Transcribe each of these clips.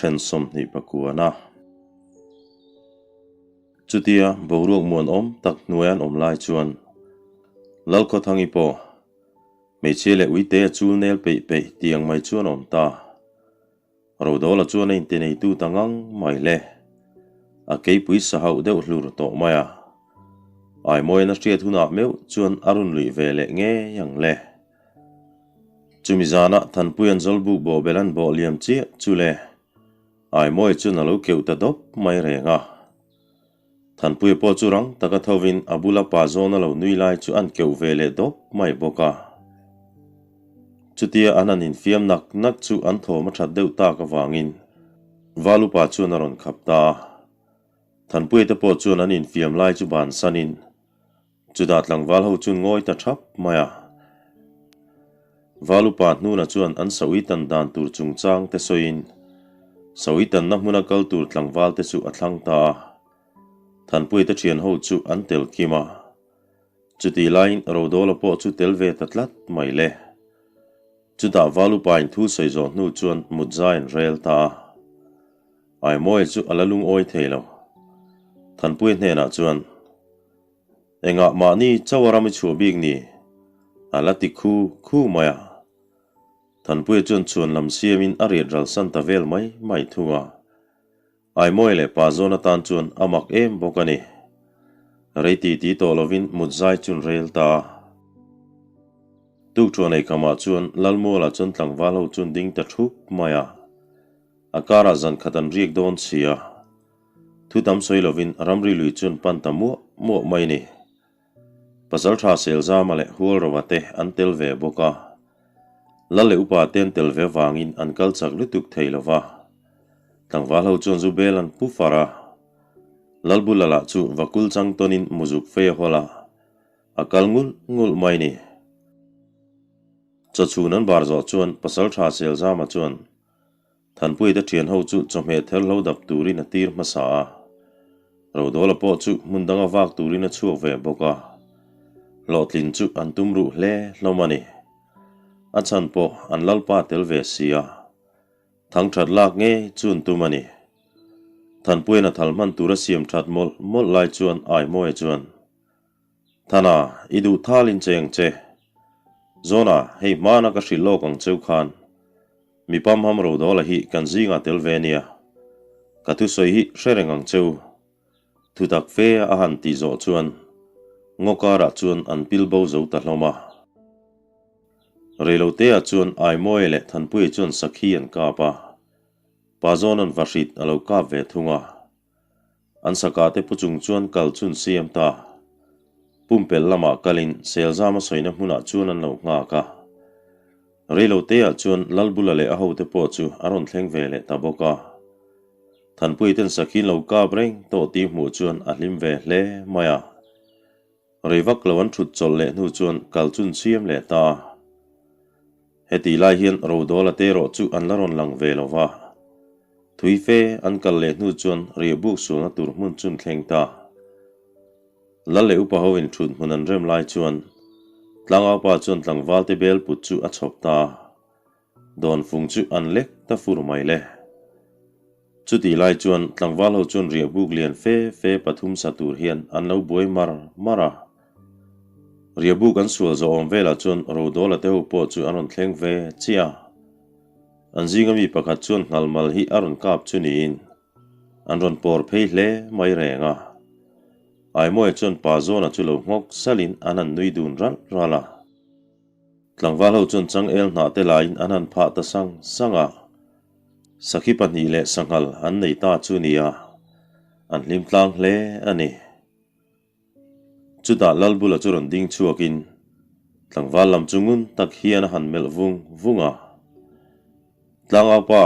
Then 29. Chutia boruak muanawm tak hnuai an awm lai chuan Lalkhawthangi pawh hmeichhia leh uite a chul nel peih peih tiang mai chuan a awm ta. Rodawla chuan a inte neitu ta ngang mai le. A keipui sa hauh deuh hlur tawh mai a. Aimawiin a hriat hunah meuh chuan a rawn luih ve leh ngei ang le. Chumi zanah Thanpuia'n Zawlbuk bawhbel an bawh liam chiah chu le. Aimawi chuan a lo keuh ta dawp mai reng a. Thanpuia pawh chu rang taka thovin a bula pa zawn a lo nui lai chu an keuh ve leh dawp mai bawk a. Chutia an han infiam nak nak chu an thawm a that deuh tak avangin Valupa chuan a rawn khap ta a. Thanpuia te pawh chuan an infiam lai chu bansanin Chutah tlangval ho chuan ngawi ta thap mai a. Valupa hnuna chuan an sawi tan dan tur chungchang te sawiin sawi tanna hmuna kal tur tlangval te chu a thlang ta a. Thanpuia te thian ho chu an tel kim a. Chutih laiin Rodawla pawh chu tel ve ta tlat mai le. Chutah Valupain thu sawi zawh hnu chuan mut zai an rel ta a. Aimawia chu a la lungawi thei lo. Thanpuia hnenah chuan, Engah mahni chauh a ram i chhuah bik ni? A la ti khu khu mai a. Thanpuia chuan chhuan lam siamin a riat ral san ta vel mai mai thung a. Aimawia leh pa zawn atan chuan a mak em bawk a ni. Rei ti ti tawh lovin mut zai chun rel ta a. Tukṭhuan eikamah chuan Lalmuala chuan tlangval ho chuan ding ta thup mai a. A karah zan khat an riak dawn si a. Thu tam sawi lovin ramri lui chuan pan ta muah muah mai ni. Pasalṭha Selzama leh Hualrova te an tel ve bawk a. Lal leh upa te an tel ve avangin an kal chak lutuk thei lo va. Tlangval ho chuan zu bel an pu far a. Lalbula lah chu vakul chang tawnin muzuk fei a hawl a, a kal ngulh ngulh mai ni. Chawchhun an bar zawh chuan Pasalṭha Selzama chuan Thanpuite thian ho chu chawhmeh ther lo dap turin a tir hmasa a. Rodawla pawh chu hmun danga vak turin a chhuak ve bawk a. Hlawhtlin chu an tum ruh hle hlawm a ni. A chhan pawh an lalpa tel ve si a. Thangthat lak ngei chu an tum a ni. Thanpuiin a thal hman tura siam that mawlh mawlh lai chuan Aimawia chuan, Thana, i duh thalin che ang che. Zawna, hei hmana ka hrilh lawk ang cheu khan mi pamham Rodawla hi kan zingah tel ve nia. Ka thusawi hi hre reng ang cheu. Thutak fe a han tih zawh chuan ngaw karah chuan an pil bo zo ta hlawm a. Reiloteah chuan Aimawia leh Thanpuia chuan sakhi an kap a, Pazawna'n vahrit a lo kap ve thung a. An sakah te pu chung chuan kal chun siam ta. Pumpelh lamah kalin Selzama sawina hmunah chuan an lo nghak a. Reiloteah chuan Lalbula leh a hote pawh chu a rawn thleng ve leh ta bawk a. Thanpuiten sakhi lo kap reng tawh tih hmuh chuan a hlim ve hle mai a. Rei vak lo an thut chawlh leh hnu chuan kal chun siam leh ta a. Hetih lai hian Rodawla te erawh chu an la rawn lang ve lo va. Thui fe an kal leh hnu chuan riahbuk sualna tur hmun chun thleng ta. Lal leh upa ho in thut hmun an rem lai chuan Tlangaupa chuan tlangvalte bel put chu a chhawp ta a. Dawnfung chu an lek ta fur mai le. Chutih lai chuan tlangval ho chuan riahbuk lian fe fe pathum sa tur hian an lo buai mar mar a. Riahbuk an sual zawh awm velah chuan Rodawla te ho pawh chu an rawn thleng ve chiah a. An zinga mi pakhat chuan nghalmal hi a rawn kap chu niin an rawn pawr phei hle mai reng a. Aimawia chuan pa zawna chu lo nghawk salhin an han nui dun ralh ralh a. Tlangval ho chuan changel hnah te laiin an han phah ta sang sang a, sakhi pahnih leh sanghal an nei ta chu nia, an hlim tlang hle a ni. Chutah Lalbula chu rawn ding chhuakin tlangval lam chu ngun tak hian a han melh vung vung a, Tlangaupa,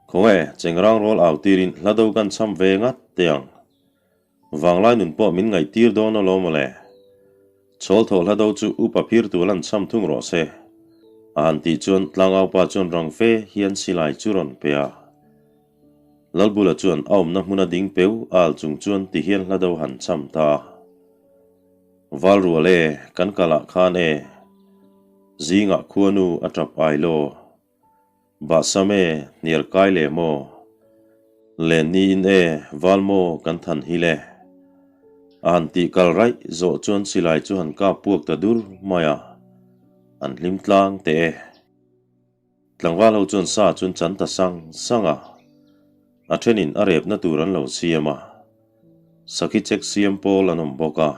khawnge chengrang rawl au tirin hla do kan cham ve ngat teh ang. Vanglai nun pawh min ngaihtir dawn alawm aw le. Chhawl thaw hla do chu upa phir tur lan cham thung rawh se. A han tih chuan tlangaupa chuan rang fe hian silai chu rawn pe a. Lalbula chuan a awmna hmuna ding peu al chung chuan ti hian hla do han cham ta a. Valrual e, kan kalah khan e. Zingah khuanu a tap ai law. Bahsam e, hnial kai leh maw? Len niin e, val maw kan than hi le? A han tih kal raih zawh chuan silai chu han kap puak ta dur mai a, an hlim tlang teh e. Tlangval ho chuan sa chuan chan ta sang sang a, a thenin a repna tur an lo siam a, sakhi chek siam pawl an awm bawk a,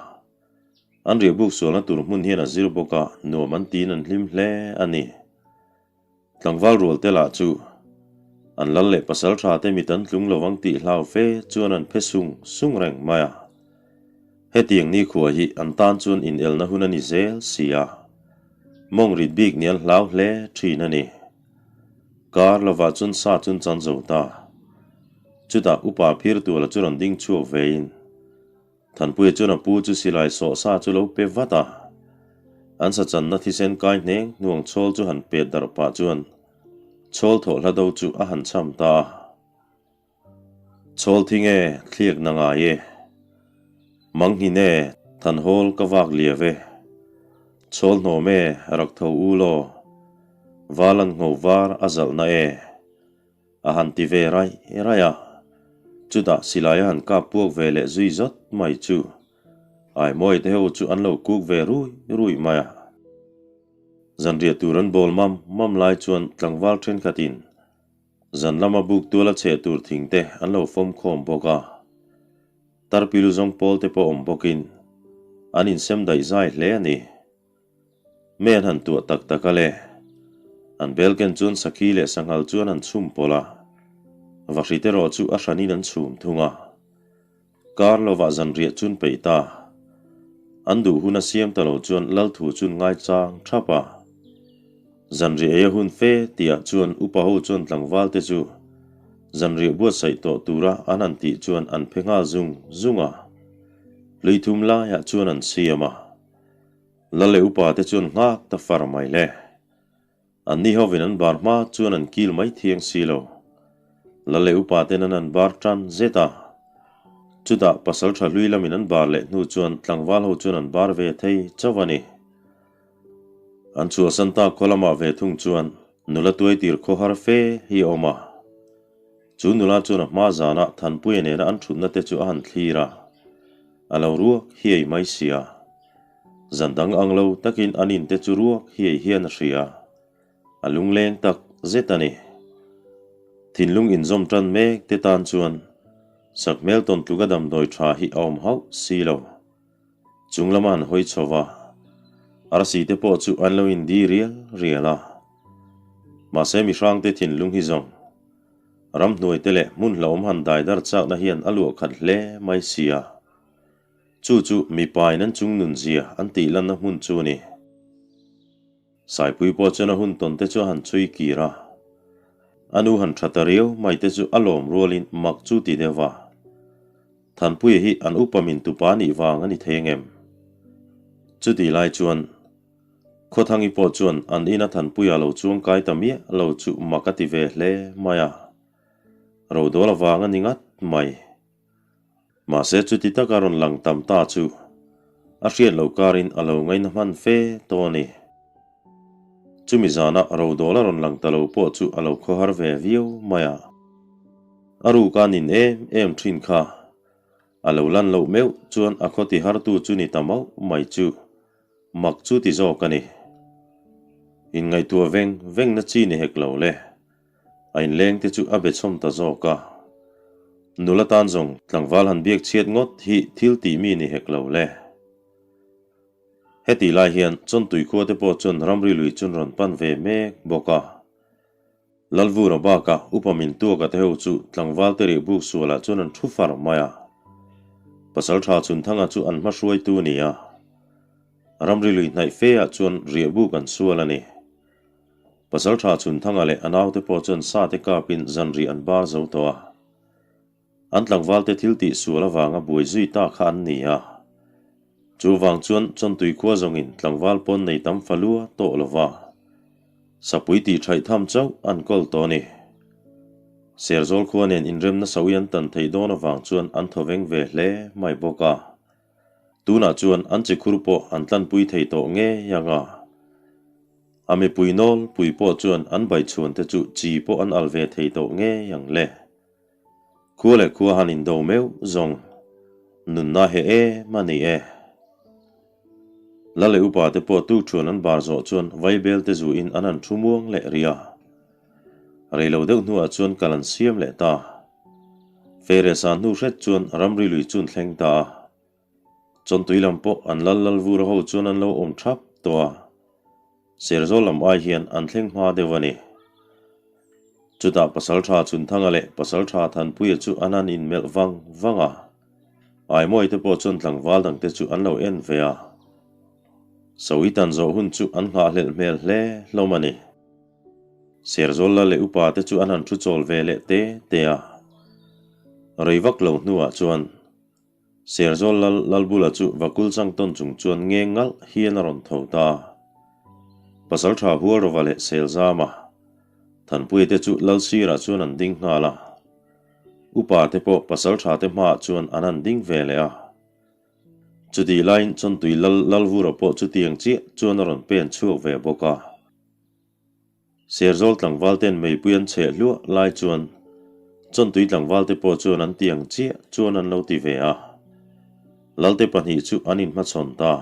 an riahbuk sualna tur hmun hian a zir bawk a, nuam an tiin an hlim hle a ni. Tlangval rual te lah chu an lal leh pasal tha te mit an tlung lo ang tih hlau fe chuan an phe sung sung reng mai a. Hetiang nikhua hi an tan chuan inelna hun a ni zel si a, mawng rit bik nih an hlau hle thin a ni. Kar lovah chuan sa chuan chan zo ta. Chutah upa Phirtuala chu rawn ding chhuak vein Thanpuia chuan a pu chu silai sawh sa chu lo pe vat a. An sa channa thisen kai hneng hnuang chhawl chu han pet darh pah chuan chhawl thawh hla do chu a han cham ta a. Chhawl thing e, thliak na ngai e. Manghin e, thanhawl ka vak liau e. Chhawl hnawm e, rak tho u law. Valan ngho var a zalhna e. A han ti ve raih raih a, chutah silai a han kap puak ve leh zui zawt mai chu Aimawia te ho chu an lo kuk ve rui rui mai a. Zanriah tur an bawl mam mam lai chuan tlangval thenkhatin zan lama buk tuala cheh tur thing te an lo fawm khawm bawk a. Tarpilu zawng pawl te pawh awm bawkin an insem daih zai hle a ni. Me an han tuah tak tak a le. An bel ken chuan sakhi leh sanghal chuan an chhum pawlh a, vahrit erawh chu a hranin an chhum thung a. Kar lovah zanriah chun peih ta. An duh hun a siam ta lo chuan Lalthu chun ngaichang thap a. Zanriah ei a hun fe tihah chuan upa ho chuan tlangval te chu zanriah buatsaih tawh tura an han tih chuan an phe nghal zung zung a. Hlui thum laiah chuan an siam a. Lal leh upa te chuan nghak ta far mai le. An ni hovin an bar hma chuan an kil mai thiang si lo. Lal leh upa ten an an bar tan zet a. Chutah pasal tha hlui lamin an bar leh hnu chuan tlangval ho chuan an bar ve thei chauh a ni. An chhuahsan tak khaw lamah ve thung chuan nula tuai tir khawhar fe hi a awm a. Chu nula chuan a hma zanah Thanpuia nena an thutna te chu a han thlir a, a lo ruak hiai mai sia. Zan dang ang lo takin an in te chu ruak hiai hian a hria. A lungleng tak zet a ni. Thinlung inzawm tan mek te tan chuan sakhmel tawn tluka damdawi tha hi a awm hauh si lo. Chung lama an hawi chho va, arsi te pawh chu an lo indi rial rial a. Mahse mihrangte thinlung hi zawng ramhnuai te leh hmun hlauhawm han dai dar chakna hian a luah khat hle mai si a. Chu chu mipain an chung nun zia an tih lanna hmun chu a ni. Saipui pawh chuan a hun tawn te chu a han chhui kir a. A nu han tha ta riau mai te chu a lawm rualin mak chu ti deuh va. Thanpuia hi an upa min tupa nih vang a ni thei angem? Chutih lai chuan Khawthangi pawh chuan an ina Thanpuia lo chuang kai ta miah lo chu mak a ti ve hle mai a. Rodawl avang a ni ngat mai. Mahse chuti taka rawn lang tam ta chu a hriat loh karin a lo ngaina hman fe tawh a ni. Chumi zana Rodawla rawn lang ta lo pawh chu a lo khawhar ve viau mai a. A ruk a nin em em thin kha. A lo lan loh meuh chuan a khaw ti hartu chu ni ta mauh mai chu mak chu ti zawk a ni. Inngaihtuah veng vengna chi ni hek lo le. A inleng te chu a be chhawm ta zawk a. Nula tan zawng tlangval han biak chhiat ngawt hi thil tih mi ni hek lo le. Hetih lai hian Chawntui khua te pawh chuan ramri lui chun rawn pan ve mek bawk a. Lalvura bakah upa min tuaka te ho chu tlangval te rih buk sualah chuan an thu far mai a. Pasaltha Chhunthanga chu an hmahruaitu a ni a. Ramri lui hnaih fe ah chuan riahbuk an sual a ni. Pasaltha Chhunthanga leh a naute pawh chuan sate kapin zanri an bar zo tawh a. An tlangvalte thil tih sual avanga buai zui ta kha an ni a. Chu vang chuan Chawntui khua zawngin tlangval pawn nei tam falua tawh lo va. Sapui tih thaih tham chauh an kawl tawh a ni. Serzawl khua nen inremna sawi an tan theih dawn avang chuan an thawveng ve hle mai bawk a. Tunah chuan an chikhur pawh an tlanpui thei tawh ngei ang a. A mipui nawlpui pawh chuan an baichhuan te chu chi pawh an al ve thei tawh ngei ang le. Khua leh khua han indo meuh zawng nunna he em a ni e. Lal leh upa te pawh tu thuan an bar zawh chuan vaibel te zuin an han thu muang leh rih a. Reilo deuh hnuah chuan kal an siam leh ta. Feiresa hnu hret chuan ramri lui chun thleng ta a. Chawntui lam pawh an lal lal vur ho chuan an lo awm thap tawh a, Serzawl lam ai hian an thleng hma deuh a ni. Chutah Pasaltha Chhunthanga leh Pasaltha Thanpuia chu an han inmelh vang vang a, Aimawii te pawh chuan tlangval dangte chu an lo en ve a. Sawitan zawh hun chu an nghahhlelh hmel hle hlawm a ni. Serzawl lal leh upa te chu an han thu chawl ve leh te te a. Rei vak lo hnuah chuan Serzawl lal Lalbula chu vakul chang tawn chung chuan nge ngalh hian a rawn tho ta. Pasalṭha Hualrova leh Selzama, Thanpuia te chu Lal sirah chuan an ding nghal a. Upa te pawh pasalṭha te hmaah chuan an han ding ve leh a. Chutih laiin Chawntui lal Lalvura pawh chutiang chiah chuan a rawn pen chhuak ve bawk a. Serzawl tlangval ten meipui an chheh hluah lai chuan Chawntui tlangval te pawh chuan an tiang chiah chuan an lo ti ve a. Lalte pahnih chu an inhmachhawn ta.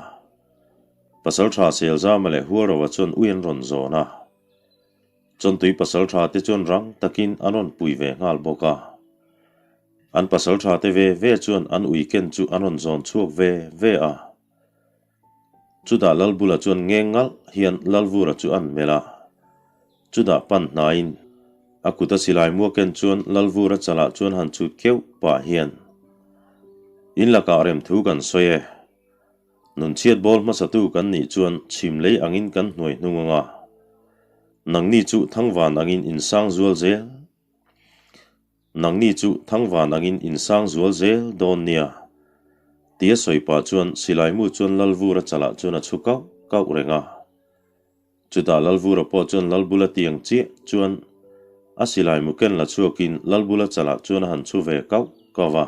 Pasaltha Selzama leh Hualrova chuan ui an rawn zawn a. Chawntui pasaltha te chuan rang takin an rawn pui ve nghal bawk a. An pasaltha te ve ve chuan an ui ken chu an rawn zawn chhuak ve ve a. Chutah Lalbula chuan ngeng ngalh hian Lalvura chu an melh a. Chutah pan hnaiin a kut a silai mua ken chuan Lalvura chalah chuan han chhut keuh pah hian, In lakah rem thu kan sawi e. Nunchhiat bawl hmasatu kan nih chuan chhim lei angin kan hnuai hnung anga. Nangni chu thangvan angin insang zual zel. Nangni chu thangvan angin insang zual zel dawn nia. Tia sawi pah chuan silaimu chuan Lalvura chalah chuan a chhu kauh kauh reng a. Chutah Lalvura pawh chuan Lalbula tiang chiah chuan a silaimu ken la chhuakin Lalbula chalah chuan a han chhu ve kauh kauh a.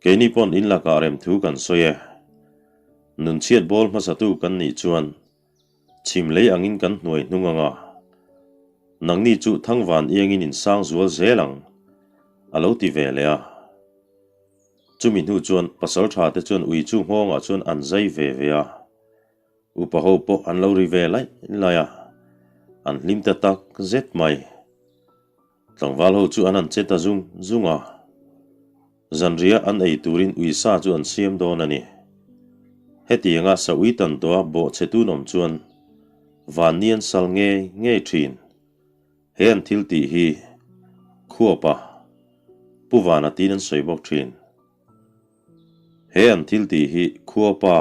Keini pawn in lakah rem thu kan sawi e. Nunchhiat bawl hmasatu kan nih chuan Chhim lei angin kan hnuai hnung anga, nangni chu thangvan iangin in sang zual zel ang, a lo ti ve leh a. Chumi hnu chuan pasaltha te chuan ui chu nghawngah chuan an zai ve ve a, upa ho pawh an lo ri ve laih laih a, an hlim ta tak zet mai. Tlangval ho chu an han che ta zung zung a, zanriah an ei turin uisa chu an siam dawn a ni. Hetianga sa ui tan tawha bawh chhe tun awm chuan vanni an sal ngei ngei thin. He an thil tih hi Khuapa, Pu Vana tiin an sawi bawk thin. He an thil tih hi Khuapa,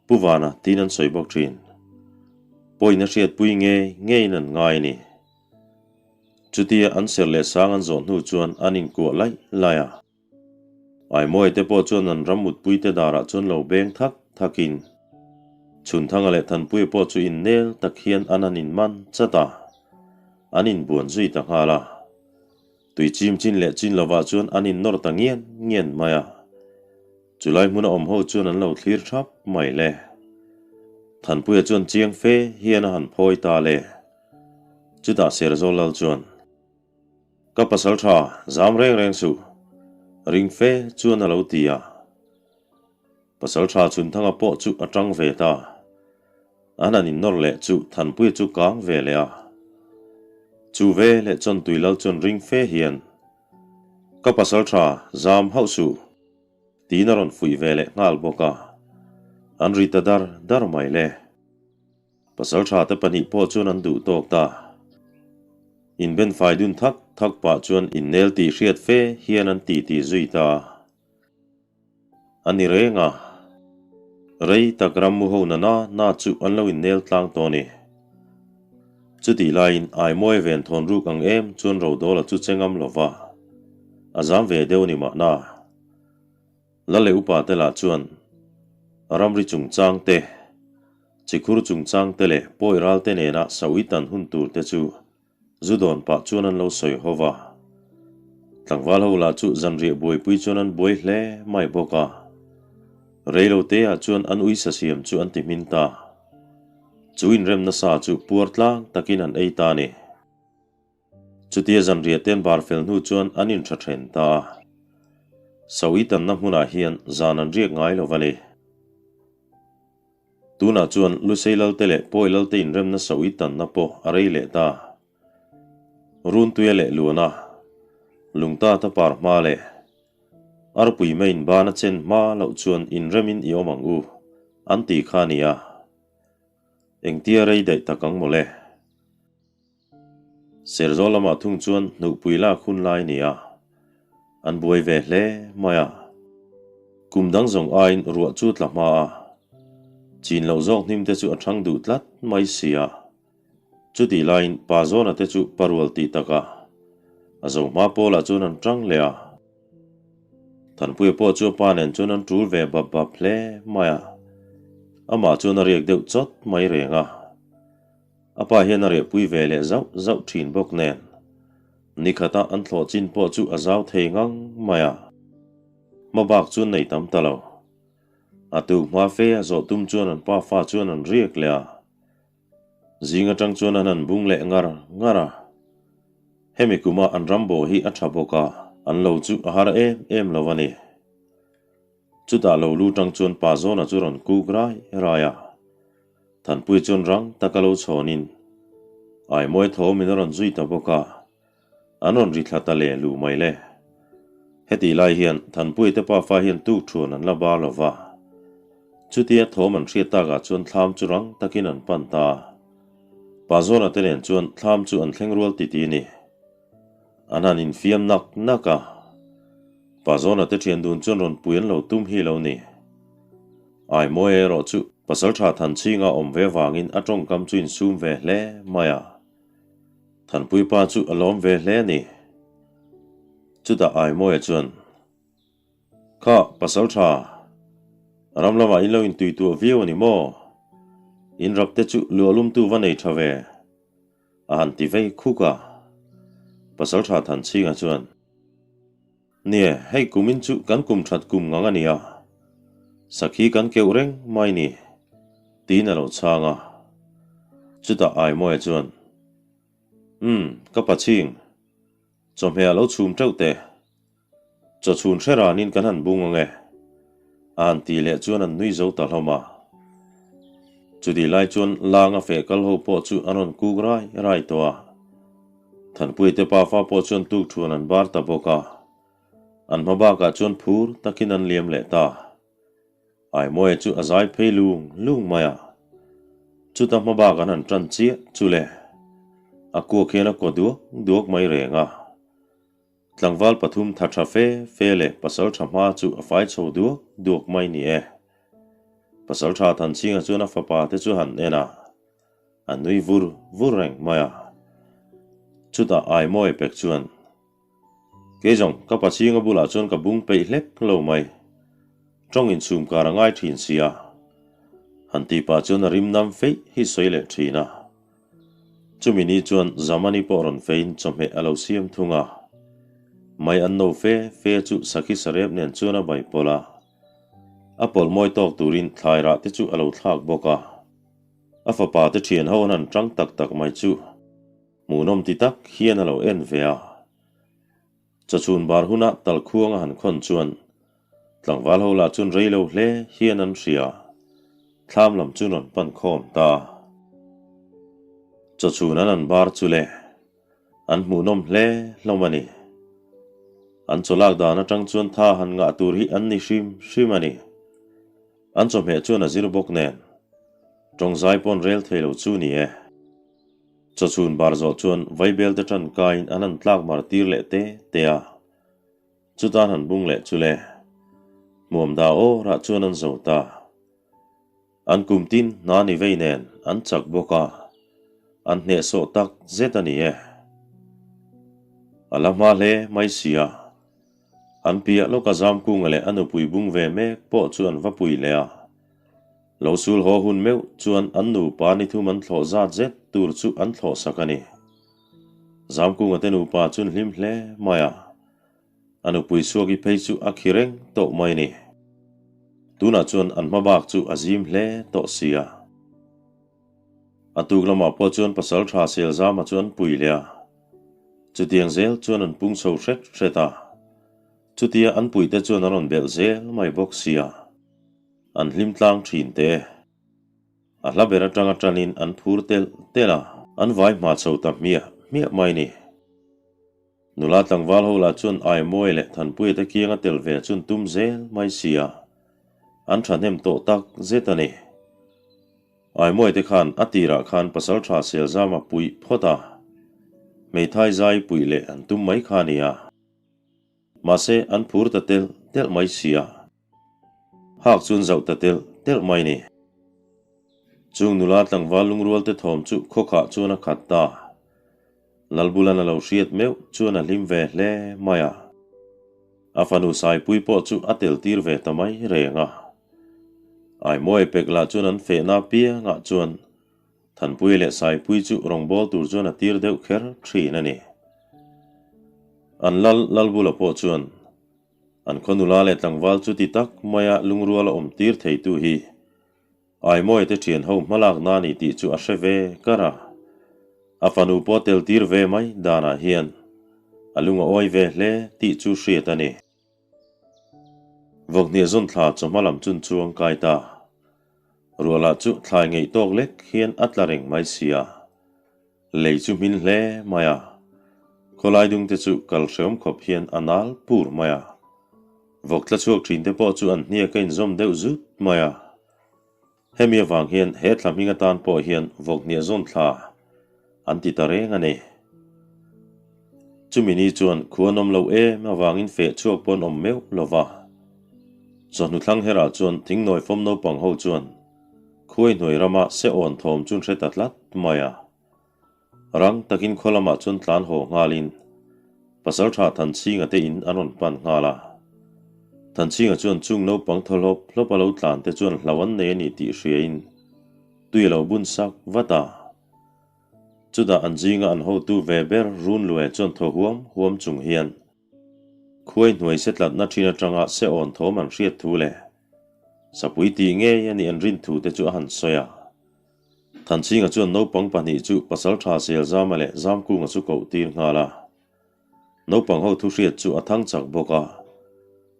Pu Vana tiin an sawi bawk thin. Pawina hriatpui ngei ngeiin an ngai a ni. Chutia an serh leh sang an zawh hnu chuan an inkuah laih laih a. Aimawia te pawh chuan an ram mutpui te darah chuan lo beng thak thakin Chhunthanga leh Thanpuia pawh chu innel tak hian an han inman chat a, an inbuan zui ta nghal a. Tui chim chin leh chin lovah chuan an innawr ta ngian ngian mai a. Chulai hmuna awm ho chuan an lo thlir thap mai le. Thanpuia chuan chiang fe hian a han phawi ta le. Chutah Serzawl lal chuan, Ka pasal tha, zam reng reng suh, ring fe chuan a lo ti a. Pasal tha Chhunthanga pawh chu a tang ve ta. An han innawr leh chu Thanpuia chu kang ve leh a. Chu ve leh chuan Tuilal chuan ring fe hian, Ka pasal tha, zam hauh suh, tiin a rawn fuih ve leh nghal bawk a. An ri ta dar dar mai le. Pasalṭha te pahnih pawh chuan an duh tawk ta. Inben fai dun thak thak pah chuan innel tih hriat fe hian an ti ti zui ta. A ni reng a, rei tak rammu ho na na na chu an lo innel tlang tawh a ni. Chutih laiin Aimawia ven thawn ruk ang em chuan Rodawla chu che ngam lo va, a zam ve deuh a ni mahna. Lal leh upa te lah chuan ramri chungchang te, chikhur chungchang te leh pawi ral te nena sawi tan hun tur te chu zu dawn pah chuan an lo sawi ho va. Tlangval ho lah chu zanriah buaipui chuan an buai hle mai bawk a. Reilo te ah chuan an uisa siam chu an ti hmin ta. Chu inremna sa chu puar tlang takin an ei ta a ni. Chutia zanriah te an bar fel hnu chuan an inṭha ṭhen ta a. Sawi tanna hmunah hian zan an riak ngai lo va ni. Tunah chuan Lusei Lalte leh Pawi Lalte inremna sawi tanna pawh a rei leh ta. Runtuia leh Luana, Lungtata par hma leh Arpui maiin bana chen hma loh chuan inremin i awm ang u, an ti kha a ni a. Engtia rei daih tak ang mawle. Serzawl lamah thung chuan hnuhpui lak hun lai a ni a, an buai ve hle mai a. Kum dang zawng aiin ruah chu tla hma a, chin loh zawk hnim te chu a thang duh tlat mai si a. Chutih laiin pa zawna te chu parual tih takah a zo hma pawlah chuan an tang leh a. Thanpuia pawh chu a pa nen chuan an tul ve bap bap hle mai a, amah chuan a riak deuh chawt mai reng a. A pa hian a riahpui ve leh zauh zauh thin bawk nen, nikhata an thlawh chin pawh chu a zau thei ngang mai a, hma bak chu an nei tam ta lo. A tuk hma fe a zawh tum chuan an pa fa chuan an riak leh a, zing atang chuan an han bung leh ngar ngar a. Hemi kuma an ram bawh hi a tha bawk a, an lo chu a har em em lo a ni. Chutah lo lu tang chuan pa zawna chu rawn kuk rai rai a. Thanpui chuan rang taka lo chhawnin Aimawi thawmin a rawn zui ta bawk a, an rawn ri thla ta leh luh mai le. Hetih lai hian Thanpui te pafa hian tuk thuan an la bar lo va. Chutia thawm an hriat takah chuan thlam chu rang takin an pan ta a. Pa Zawna te nen chuan thlam chu an thleng rual titi a ni. An han infiam nak nak a. Pa Zawna te thian dun chuan rawn pui an lo tum hi lo ni. Aimawi erawh chu Pasaltha Thanchhinga awm ve vangin a tawngkam chu insum ve hle mai a. Thanpuipa chu a lawm ve hle a ni. Chutah Aimawia chuan, Kha, Pasaltha, ram lamah in lo intuituah viau a ni maw? In rapte chu luahlumtu va nei tha ve. A han ti vei khuk a. Pasaltha Thanchhinga chuan, Nie, hei kumin chu kan kum that kum ngang a nia. Sakhi kan keuh reng mai ni, tiin a lo chhang a. Chutah Aimawia chuan, Umm, ka paching, chawhmeh a lo chhum teuh teh. Chaw chhun hre ranin kan han bung ang e, a han tih leh chuan an nui zo ta hlawm a. Chutih lai chuan Langa feh kal ho pawh chu an rawn kuk rai rai tawh a. Thanpuia te pafa pawh chuan tuk thuan an bar ta bawk a, an hma bakah chuan phur takin an liam leh ta. Aimawia chu a zai phei lung lung mai a, chuta hma bak an han tan chiah chu le, a kuak hian a kaw duak duak mai reng a. Tlangval pathum tha tha fe fe leh pasal tha hma chu a fai chho duak duak mai ni e. Pasal tha Thanchhinga chuan a fapa te chu han en a. A nui vur vur reng mai a. Chutah Aimawi pek chuan, Kei zawng, ka pachhinga bulah chuan ka bung peih hlek lo mai. Tawng inchhum kar a ngai thin sia. Han tih pah chuan a rim nam feih hi sawi leh thin a. Chumi ni chuan Zamani pawh rawn feiin chawhmeh a lo siam thung a. Mai an no fe fe chu Sakhi Sarep nen chuan a bai pawlh a. A pawlh mawi tawk turin thlai rah te chu a lo thlak bawk a. A fapa te thian ho an han tang tak tak mai chu hmuhnawm ti tak hian a lo en ve a. Chawchhun bar huna talkhuang a han khawn chuan tlangval ho lah chuan rei lo hle hian an hria. Thlam lam chu rawn pan khawm ta. Chawchhun an han bar chu le an hmuhnawm hle hlawm a ni. An chawlak dan atang chuan tha han ngah tur hi an ni hrim hrim a ni. An chawhmeh chuan a zir bawk nen, tawngzai pawn rel thei lo chu ni e. Chawchhun bar zawh chuan vaibel te tan kaiin an han tlak mar tir leh te te a, chutan han bung leh chu le. Hmuam da aw rah chuan an zo ta. An kum tin hna ni vei nen an chak bawk a, an hnehsawh tak zet a ni e. A la hma hle mai sia. An piah lawka Zamkunga leh a nupui bung ve mek pawh chu an va pui leh a. Lo sul haw hun meuh chuan an nupa ni thum an thlawh zat zet tur chu an thlawh sak a ni. Zamkunga te nupa chu an hlim hle mai a, a nupui Suaki phei chu a khi reng tawh mai a ni. Tunah chuan an hma bak chu a zim hle tawh si a. A tuk lamah pawh chuan Pasalṭha Selzama chu an pui leh a, chutiang zel chuan an pung chho hret hret a. Chutia an puite chuan an rawn belh zel mai bawk sia, an hlim tlang thin te. A hla ber atanga tanin an phur telh telh a, an vai hma chho ta hmiah hmiah mai ni. Nula tlangval ho lah chuan Aimawi leh Thanpuia te kianga tel ve chuan tum zel mai sia, an thahnem tawh tak zet a ni. Aimawi te khan a tirah khan Pasaltha Selzama puih phawt a, hmeithai zai puih leh an tum mai kha a nia. Mahse, an phur ta telh telh mai sia. Hak chuan zauh ta telh telh mai ni. Chung nula tlangval lungrual te thawm chu khawkhah chuan a khat ta. Lalbulan a lo hriat meuh chuan a hlim ve hle mai a. A fanu Saipui pawh chu a tel tir ve ta mai reng a. Aimawi pek lah chuan an fehna piangah chuan Thanpui leh Saipui chu rawngbâwl tur chuan a tir deuh kher ṭhin a ni. An lal Lalbula pawh chuan an khaw nula leh tlangval chuti tak maia lungrual a awm tir theitu hi Aimawia te ṭhian ho hmalak na ni tih chu a hre ve kar a. A fanu pawh tel tir ve mai danah hian a lung a awi ve hle tih chu hriat a ni. Vawkhniah zawn thla chawhma lam chun chuang kai ta. Ruahlah chu thlai ngeih tawk lek hian a tla reng mai sia. Lei chu hmin hle mai a. Khawlai dung te chu kal hreawm khawp hian a nal pur mai a. Vawk tla chhuak thin te pawh chu an hniak a inzawm deuh zut mai a. Hemi avang hian he thla hming atan pawh hian vawkhniah zawn thla an ti ta reng a ni. Chumi ni chuan khu an awm lo em avangin feh chhuak pawh an awm meuh lo va. Chawhnu thlang herah chuan thingnawi fawm naupang ho chuan khuai hnuai rama se awn thawm chu an hre ta tlat mai a. Rang takin khaw lamah chuan tlan haw nghalin Pasalṭha Thanchhinga te in an rawn pan nghal a. Thanchhinga chuan chung naupang thaw hlawp hlawp a lo tlan te chuan hlau an nei a ni tih hriain tui a lo bun sak vat a. Chutah an zinga an hotu ve ber Runlue chuan thaw huam huam chung hian Khuai hnuai se tlatna ṭhin aṭanga se awn thawm an hriat thu leh Sapui tih ngei a nih an rin thu te chu a han sawi a. Thanchhinga chuan naupang pahnih chu Pasalṭha Selzama leh Zamkunga chu koh tir nghal a. Naupang ho thu hriat chu a thang chak bawk a.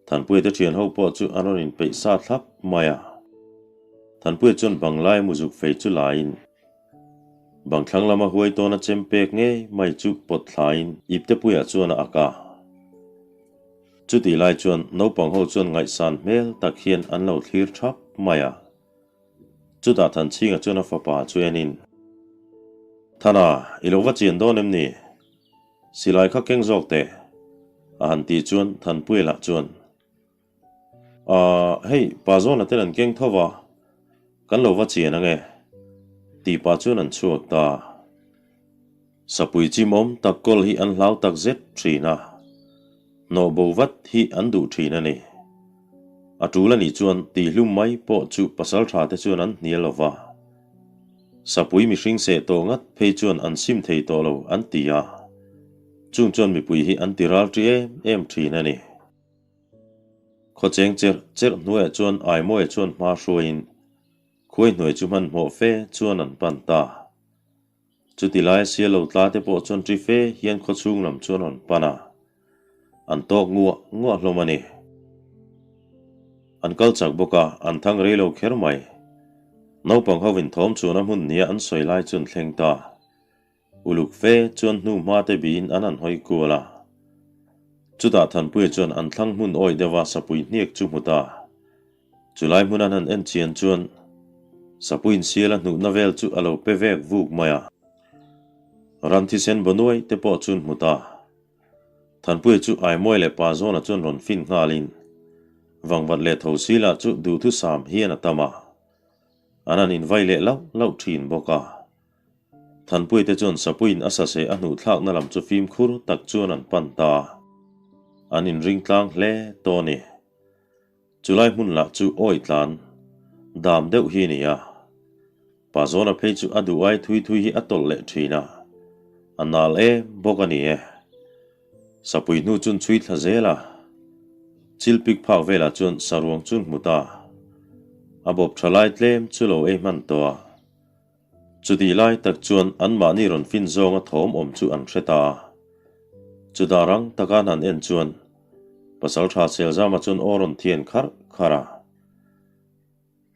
Thanpuia te ṭhian ho pawh chu an rawn inpeih sa thlap mai a. Thanpuia chuan bang lai muzuk fei chu laiin bang thlang lama huai tawna chem pek ngei mai chu pawt thlaiin iptepuiah chuan a ak a. Chutih lai chuan naupang ho chuan ngaihsan hmel tak hian an lo thlir thap mai a. Chutah Thanchhinga chuan a fapa chu enin, Thana, i lo va chian dawn em ni? Silai kha keng zawk teh, a han tih chuan Thanpuia lah chuan, Aaa, hei pa zawna ten an keng tho va, kan lo va chian ang e, tih pah chuan an chhuak ta. Sapui chimawm tak kawl hi an hlau tak zet thin a, hnawh bo vat hi an duh thin a ni. A tul a nih chuan tihhlum mai pawh chu pasaltha te chuan an hnial lo va. Sapui mihring seh tawh ngat phei chuan an sim thei tawh lo an ti a, chung chuan mipui hi an ti ral ṭi em em ṭhin a ni. Khawcheng cherh cherh hnuaiah chuan Aimawia chuan hma hruaiin khuai hnuai chu hmanhmawh fe chuan an pan ta. Chuti laia sia lo tla te pawh chuan ṭi fe hian khawchhung lam chuan rawn pan a, an tawk nguah nguah hlawm a ni. An kal chak bawk a, an thang rei lo kher mai. Naupang ho in thawm chuan a hmun nia an sawi lai chu an thleng ta. Uluk fe chuan hnu hma te biin an han hawi kual a. Chutah Thanpuia chuan an thlang hmun awih deuh a sapui hniak chu hmu ta. Chulai hmun an han en chian chuan Sapuiin sial a hnuhna vel chu a lo pe vek vuk mai a. Ram thisen baw nuai te pawh chu an hmu ta. Thanpuia chu Aimawi leh Pazawna chuan rawn fin nghalin Vangvat leh Thosila chu duhthusam hian a tam a. An han invai leh lauh lauh thin bawk a. Thanpuia te chuan Sapuiin a saseh a hnuh thlakna lam chu fimkhur tak chuan an pan ta. An inring tlang hle tawh a ni. Chulai hmun lah chu awi tlan dam deuh hi a ni a. Pazawna phei chu a duh ai thui thui hi a tawlh leh thin a, a nal em bawk a ni e. Sapui hnu chun chhui thla zel a, chil pik phak velah chuan saruang chun hmu ta. A bawp tha lai tlem chu lo ei hman tawh a. Chutih lai tak chuan anmahni rawn fin zawnga thawm awm chu an hre ta a. Chutah rang taka an han en chuan Pasalṭha Selzama chuan aw rawn thian kharh kharh a.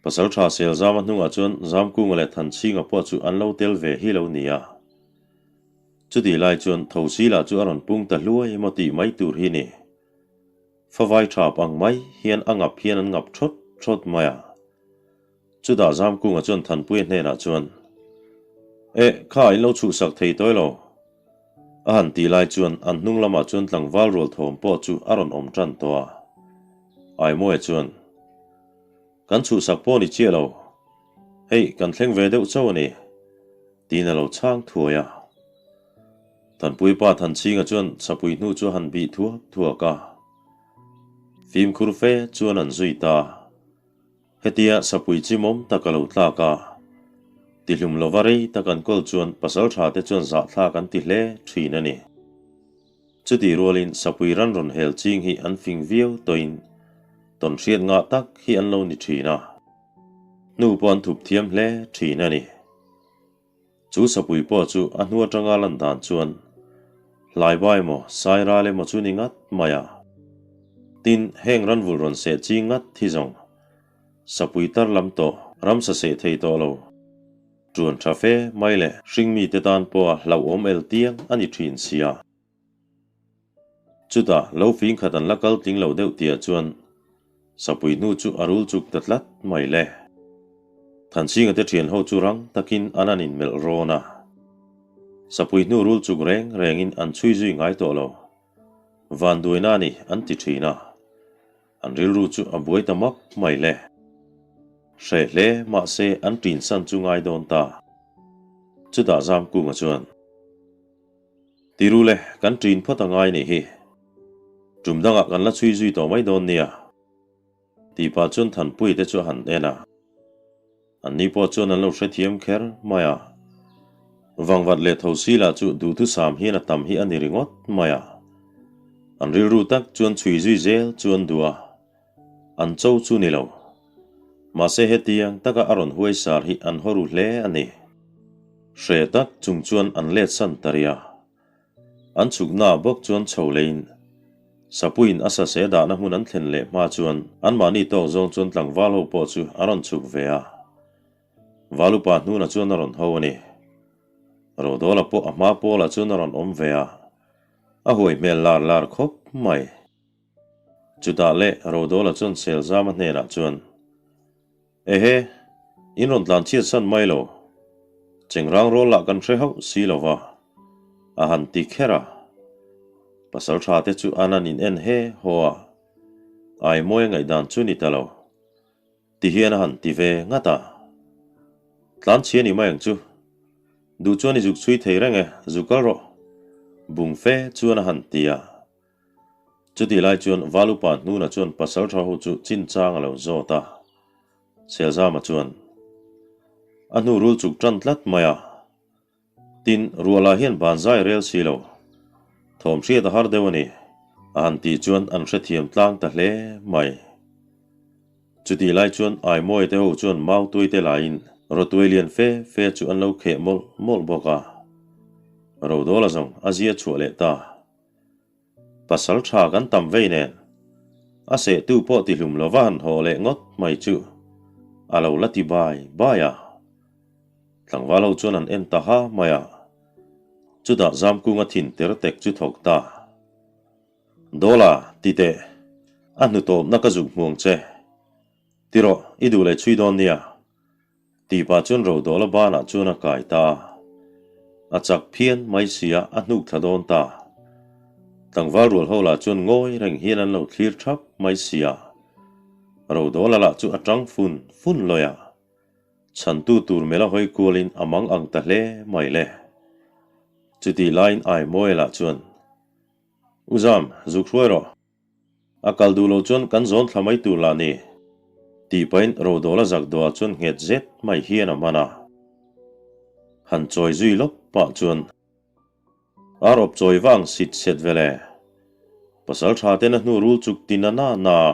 Pasalṭha Selzama hnungah chuan Zamkunga leh Thanchhinga pawh chu an lo tel ve hi lo ni a. Chutih lai chuan Thosila chu a rawn pung ta hluai emaw tih mai tur hi ni. Favai thap ang mai hian a ngap hian an ngap thawt thawt mai a. Chutah Zamkunga chuan Thanpuia hnenah chuan, Eh, kha in lo chhuhsak thei tawi lo. A han tih lai chuan an hnung lamah chuan tlangval rual thawm pawh chu a rawn awm tan tawh a. Aimawia chuan, Kan chhuhsak pawh ni chiah lo. Hei, kan thleng ve deuh chauh a ni, tiin a lo chhang thuai a. Thanpuipa Thanchhinga chuan chapui hnu chu a han bih thuak thuak a. Fimkhur fe chuan an zui ta. Hetia sapui chimawm tak a lo tlak a, tihlum lova rei tak an kawl chuan pasaltha te chuan zahthlak an ti hle thin a ni. Chutih rualin sapui ran rawn hel ching hi an fing viau tawhin tawnhriat ngah tak hi an lo ni thin a, hnu pawh an thup thiam hle thin a ni. Chu sapui pawh chu a hnu atanga lan dan chuan Hlaiba emaw Sairal emaw chu ni ngat mai a. Tin, heng ranvul rawn seh chi ngat hi zawng sapui tar lam tawh ramsa seh thei tawh lo. Ṭuan ṭha fe mai leh hringmite tan pawha hlauhawm el tiang a ni ṭhin sia. Chutah lo fing khat an la kal tling lo deuh tihah chuan Sapui hnu chu a rul chuk ta tlat mai le. Thanchhinga te ṭhian ho chu rang takin an an inmelh rawn a. Sapui hnu rul chuk reng rengin an chhui zui ngai tawh lo. Vanduaina a ni an ti ṭhin a. An rilru chu a buai ta map mai le. Hreh hle mahse an ṭinsan chu ngai dawn ta. Chutah Zamkunga chuan. Tiru le, kan ṭin phawt a ngai nih hi. Ṭum dangah kan la chhui zui tawh mai dawn nia. Tih pah chuan Thanpuii te chu a han en a. Anni pawh chuan an lo hrethiam kher mai a. Vangvat leh Thosila chu duhthusam hian a tam hi a ni ringawt mai a. An rilru tak chuan chhui zui zel chu an duh a. An cho chu ni lo. Mahse hetiang taka a rawn huaisar hi an haw ru hle a ni. Hreh tak chung chuan an let san ta ria. An chhuknaah bawk chuan chho leiin Sapuiin a sase dahna hmun an thlen leh hma chuan anmahni tawk zawng chuan tlangval ho pawh chu a rawn chhuk ve a. Valupa hnunah chuan a rawn ho a ni. Rodawla pawh a hma pawlah chuan a rawn awm ve a. A huai hmel lar lar khawp mai. Chutah leh Rodawla chuan Selzama hnenah chuan, Ehe, in rawn tlan chhiat san mai lo. Chengrang rawl lah kan hre hauh si lo va, a han ti kher a. Pasal tha te chu an an in en he haw a, Aimawia ngaihdan chu ni ta lo. Ti hian a han ti ve ngat a. Tlan chhia ni mai ang chu. Duh chuan i zuk chhui thei reng e, zu kal rawh. Bung fe chuan a han ti a. Chutih lai chuan Valupa hnuna chuan pasalṭha ho chu chinchang a lo zawt a. Selzama chuan, A hnu rul chuk ṭan tlat mai a. Tin, rualah hian banzai rel si lo. Thawm hriat a har deuh a ni, a han tih chuan an hrethiam tlang ta hle mai. Chutih lai chuan Aimawia te ho chuan Mautuai te laiin rawtuai lian fe fe chu an lo kheh mawlh mawlh bawk a. Rodawla zawng a zia chhuah leh ta. Pasal tha kan tam vei nen, a sehtu pawh tihlum lova han haw leh ngawt mai chu a lo la ti bai bai a. Tlangval ho chuan an en ta ha mai a, chutah Zamkunga thin ter tek chu thawk ta. Dawla, ti teh, a hnutawpna ka zuk hmuang che. Ti rawh, i duh leh chhui dawn nia. Tih pah chuan Rodawla banah chuan a kai ta a. A chak phian mai sia a hnuk thla dawn ta. Tlangval rual ho lah chuan ngawi reng hian an lo thlir thap mai sia. Rodawla lah chu a tang fun fun lawi a. Chhantu tur mela hawi kualin a mang ang ta hle mai le. Chutih laiin Aimawia lah chuan, U Zam, zuk hruai rawh. A kal duh loh chuan kan zawn thla mai tur lah ni, tih pahin Rodawla zak dawhah chuan nghet zet mai hian a man a. Han chawi zui lawp pah chuan ar awp chawi vang sit set vel e. Pasal tha ten a hnu rul chuk ti na na na a,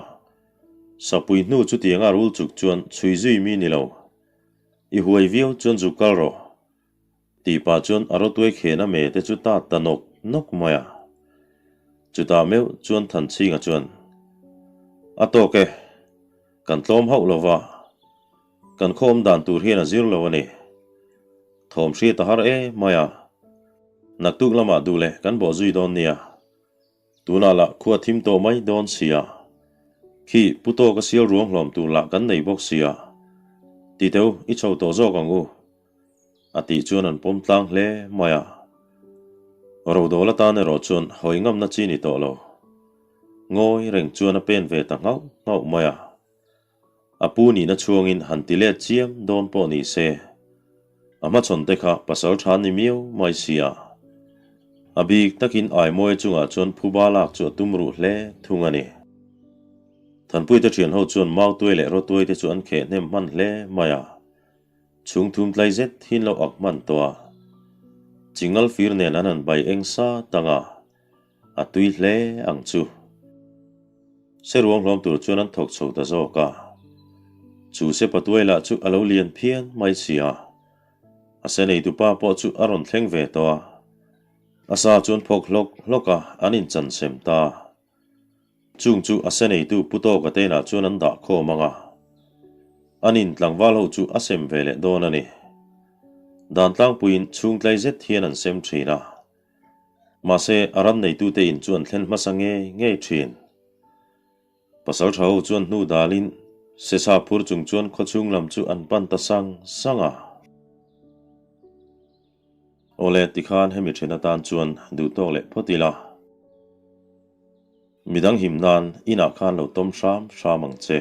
sapui hnu chutianga rul chuk chuan chhui zui mi ni lo. I huai viau chuan zuk kal rawh. Tih pah chuan a rawtuai khehna me te chu tat ta nawk nawk mai a. Chutah meuh chuan Thanchhinga chuan, A tawk e, kan tlawm hauh lo va, kan khaw awm dan tur hian a zir lo a ni. Thawm hriat a har e mai a, naktuk lamah duh leh kan bawh zui dawn nia. Tunah lah khua thim tawh mai dawn sia. Khi pu tawka sial ruang hlawm tur lah kan nei bawk sia. Ti teu i chho tawh zawk ang u. A tih chuan an pawm tlang hle mai a. Rodawl atan erawh chuan hawi ngamna chi ni tawh lo. Ngawi reng chuan a pen ve ta nghauh nghauh mai a. A pu nihna chhuangin han ti let chiam dawn pawh ni se, a hmachhawn te kha pasal tha ni miau mai sia. A bik takin Aimawia chungah chuan phuba lak chu a tum ruh hle thung a ni. Thanpuite thian ho chuan Mautuai leh Rawtuai te chu an kheh hnem hman hle mai a. Chhung thum tlai zet hin lo ak hman tawh a. Chingal fir nen an han bai eng sa tang a. A tui hle ang chu. Se ruang hlawm tur chuan an thawk chho ta zawk a. Chu se patuai lah chu a lo lian phian mai si a. A se neitupa pawh chu a rawn thleng ve tawh a. A sa chuan phawk hlawk hlawk a, an inchan sem ta. Chung chu a se neitu Pu Tawka te inah chuan an dah khawm ang a. An in tlangval ho chu a sem ve leh dawn a ni. Dan tlangpuiin chhungtlai zet hian an sem thin a. Mahse, a ram neitute in chu an thlen hmasa ngei ngei thin. Pasal tha ho chuan hnu dalin sesa phur chung chuan khawchhung lam chu an pan ta sang sang a. Awle, tikhan hemi then atan chuan duhtawk leh phawt ila. Midang him nan inah khan lo tawm hram hram ang che.